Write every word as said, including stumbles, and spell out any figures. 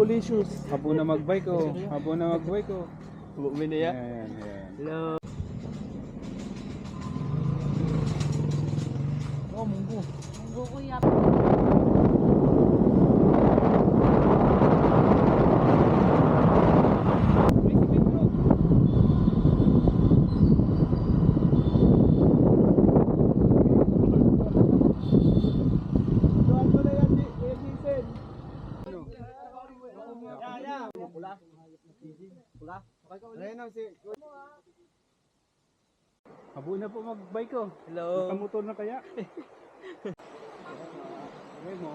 Precious. Habo na magbike, oh. Habo na magbike, oh. Habo mo na yan. Ayan, ayan. Hello. Oh, munggo. Munggo, kuya. Doon mo na yan, di, Kuya Jason. Pula. Pula. Ayun, oh, si Habo na po magbike, oh. Hello. Nakamotor na kaya? Aray mo.